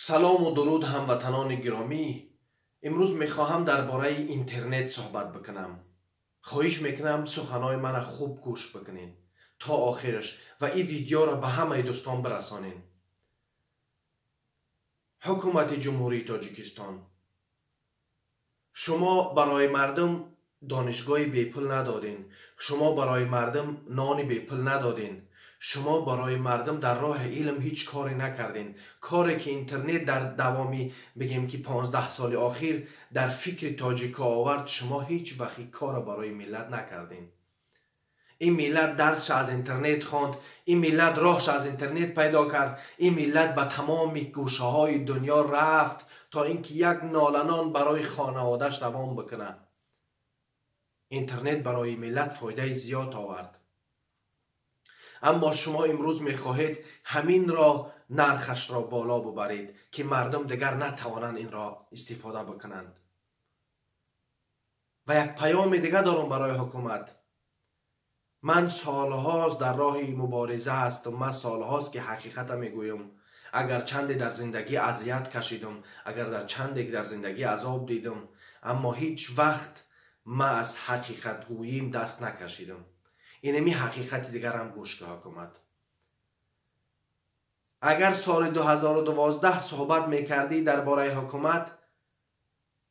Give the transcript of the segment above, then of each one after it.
Салому дуруд, ҳамватанони гиромӣ. Имрӯз мехоҳам дар бораи интернет суҳбат бикунам. Хоҳиш мекунам, суханҳои мана хуб гӯш бикунед то охираш ва ин видеоро ба ҳамаи дӯстон бирасонед. Ҳукумати Ҷумҳурии Тоҷикистон, шумо барои мардум донишгоҳи бепул надодин, шумо барои мардум нони бепул надодин, шумо барои мардум дар роҳи илм ҳеҷ коре накардин. Коре ки интернет дар давоми, бигем ки, 15 соли охир дар фикри тоҷико овард, шумо ҳеҷ вақт ин корро барои миллат накардин. Ин миллат дарсша аз интернет хонд, ин миллат роҳша аз интернет пайдо кард, ин миллат ба тамоми гӯшаҳои дунё рафт, то ин ки як ноланон барои хонаводааш равон бикунад. Интернет барои миллат фоидаи зиёд овард, аммо шумо имрӯз мехоҳед ҳаминро нархашро боло бубаред, ки мардум дигар натавонанд инро истифода бикунанд. Ва як паёми дигар дорам барои ҳукумат. Ман солҳост дар роҳи мубориза ҳастам, ман солҳост ки ҳақиқата мегӯям. Агар чанде дар зиндагӣ азият кашидам, агар дар чанде дар зиндагӣ азоб дидам, аммо ҳеҷ вақт ман аз ҳақиқатгӯим даст накашидам. Инами ҳақиқати дигарам гӯш ка, ҳукумат. Агар соли 2012 суҳбат мекардӣ дар бораи ҳукумат,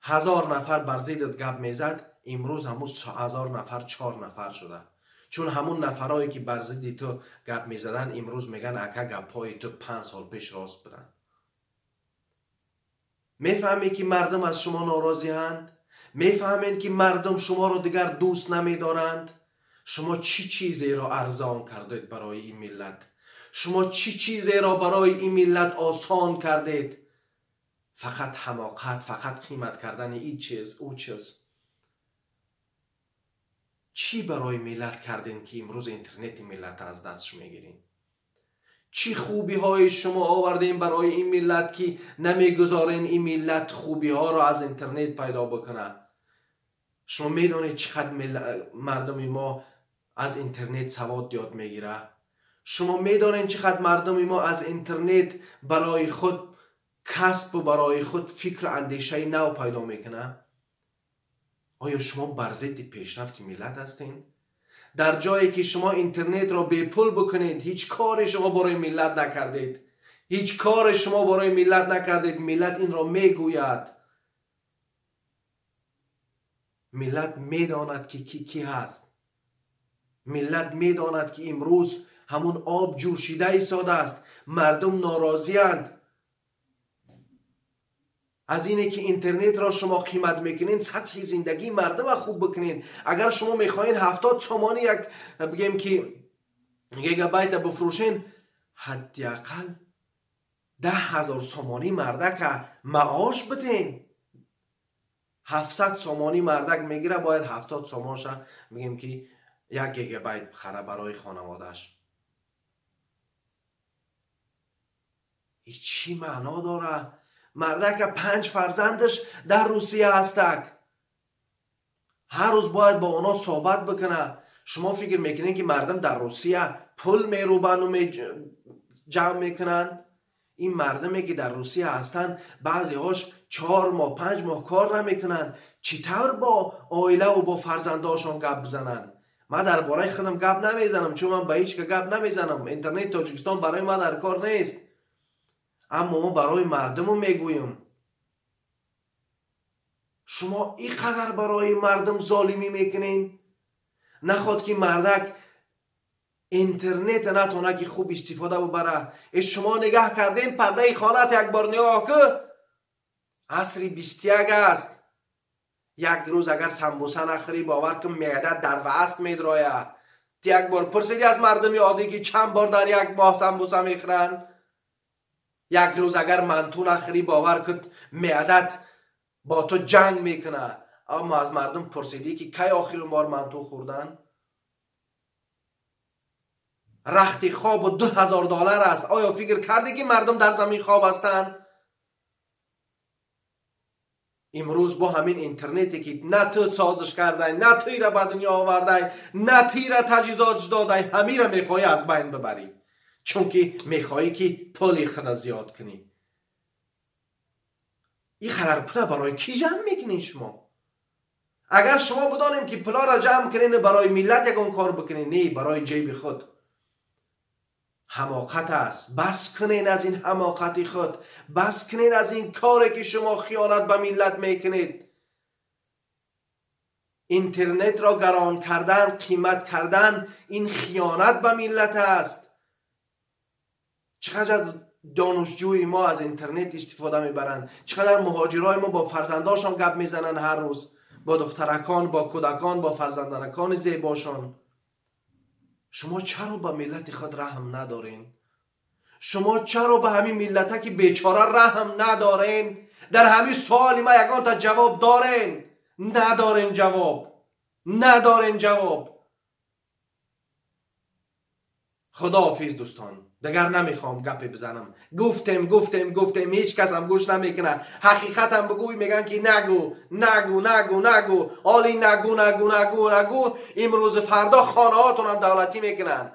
1000 нафар бар зиддат гап мезад. Имрӯз ҳамун 1000 нафар чор нафар шуда, чун ҳамун нафарое ки бар зидди ту гап мезаданд, имрӯз мегӯянд: «Ака, гапҳои ту 5 сол пеш рост буданд». Мефаҳмед, ки мардум аз шумо норозианд? Мефаҳмед, ки мардум шуморо дигар дӯст намедоранд? Шумо чӣ чизеро арзон кардед барои ин миллат? Шумо чӣ чизеро барои ин миллат осон кардед? Фақат ҳамоқат, фақат қимат кардани ин чиз, ӯ чиз. Чӣ барои миллат кардем, ки имрӯз интернети миллат аз дастш мегирем? Чӣ хубиҳои шумо овардем барои ин миллат, ки намегузорен ин миллат хубиҳоро аз интернет пайдо бикунад? Шумо медонед, чӣ қадр мардуми мо аз интернет савод ёд мегирад? Шумо медонед, чӣ қадр мардуми мо аз интернет барои худ касбу барои худ фикру андешаи нав пайдо мекунад? Оё шумо бар зидди пешрафти миллат ҳастед? Дар ҷое ки шумо интернетро бепул бикунед, ҳеҷ коре шумо барои миллат накардед, ҳеҷ коре шумо барои миллат накардед. Миллат инро мегӯяд, миллат медонад, ки ки кӣ ҳаст. Миллат медонад, ки имрӯз ҳамун об ҷӯшида истодааст. Мардум норозианд аз ине ки интернетро шумо қимат мекунед. Сатҳи зиндагии мардума хуб бикунед. Агар шумо мехоҳед 70 сомонӣ як, бигем ки, гигабайта бифурӯшен, ҳадди ақал 10 000 сомонӣ мардака маош биден. 700 сомонӣ мардак мегира, бояд 70 сомонша, бигем ки, як гигабайт бихара барои хонаводааш. Чӣ маъно дорад? Мардака панҷ фарзандаш дар Русия ҳастак, ҳар рӯз бояд бо онҳо суҳбат бикунад. Шумо фикр мекунед, ки мардум дар Русия пул мерӯбанду ҷамъ мекунанд? Ин мардуме ки дар Русия ҳастанд, баъзеҳош 4 моҳ, 5 моҳ кор намекунанд. Чӣ тавр бо оилаву бо фарзандошон гап бизананд? Ман дар бораи худам гап намезанам, чун ман ба ҳеҷ ка гап намезанам. Интернети Тоҷикистон барои ман дар кор нест, аммо мо барои мардуму мегӯем. Шумо ин қадар барои мардум золимӣ мекунед? Наход ки мардак интернета натона ки хуб истифода бубара? Э, шумо нигаҳ кардем, пардаи хонат як бор нигоҳ ку. Асри 21 аст. Як рӯз агар самбуса нахӯрӣ, бовар кун, меъдат дар васт медрояд. Ту як бор пурсидӣ аз мардуми оддӣ, ки чанд бор дар як моҳ самбуса мехӯранд? Як рӯз агар манту нахӯрӣ, бовар кун, меъдат бо ту ҷанг мекунад. Аммо аз мардум пурсидӣ, ки кай охирин бор манту хӯрдан? Рахти хобу 2000 доллар аст. Оё фикр кардӣ, ки мардум дар замин хоб ҳастанд? Имрӯз бо ҳамин интернете, ки на ту созиш кардай, на туира ба дунё овардай, на тира таҷҳизотш додай, ҳамира мехоҳӣ аз байн бибарӣ, чунки мехоҳӣ, ки пули худа зиёд кунӣ. Ин қадар пула барои кӣ ҷамъ мекунед шумо? Агар шумо бидонем ки пуларо ҷамъ кунед, барои миллат ягон кор бикунед, не, барои ҷейби худ. Ҳамоқат аст. Бас кунед аз ин ҳамоқати худ, бас кунед аз ин коре ки шумо хиёнат ба миллат мекунед. Интернетро гарон кардан, қимат кардан, ин хиёнат ба миллат аст. Чӣ қадар донишҷӯи мо аз интернет истифода мебаранд, чӣ қадар муҳоҷирои мо бо фарзандошон гап мезананд ҳар рӯз, бо духтаракон, бо кӯдакон, бо фарзанданакони зебошон. Шумо чаро ба миллати худ раҳм надорен? Шумо чаро ба ҳамин миллатаки бечора раҳм надорен? Дар ҳамин суоли ма ягонта ҷавоб дорен? Надорен ҷавоб, надорен ҷавоб. Худоҳофиз, дӯстон, дигар намехоҳам гапе бизанам. Гуфтем, гуфтем, гуфтем, ҳеҷ касам гӯш намекунад. Ҳақиқатам бигӯй, мегӯянд ки нагӯ, нагӯ, нагӯ, нагӯ. Оли нагӯ, нагӯ, нагӯ, нагӯ. Имрӯзи фардо хонаҳотонам давлатӣ мекунанд.